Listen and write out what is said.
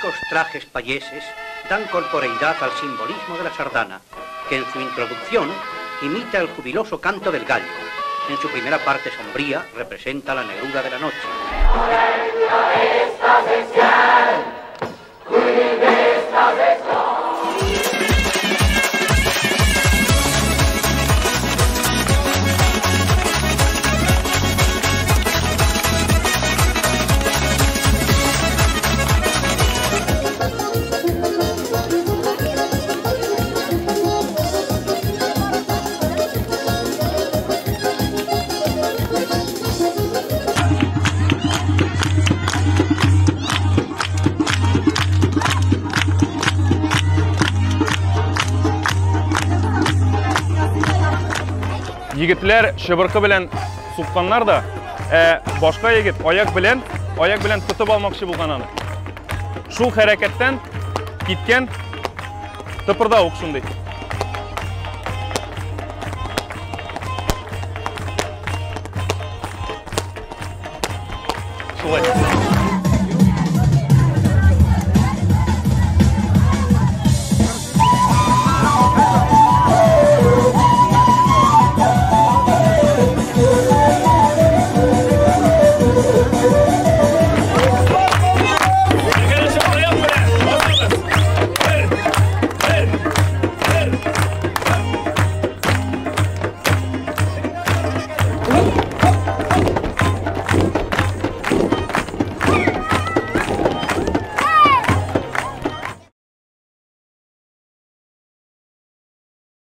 Ricos trajes payeses dan corporeidad al simbolismo de la sardana, que en su introducción imita el jubiloso canto del gallo. En su primera parte sombría representa la negrura de la noche. Егетләр чыбыркы белән сукканнар да, ә башка егет аяк белән тотып алмакчы булган аны. Шул хәрәкәттән киткән тыпырдавык шундый. Шулай.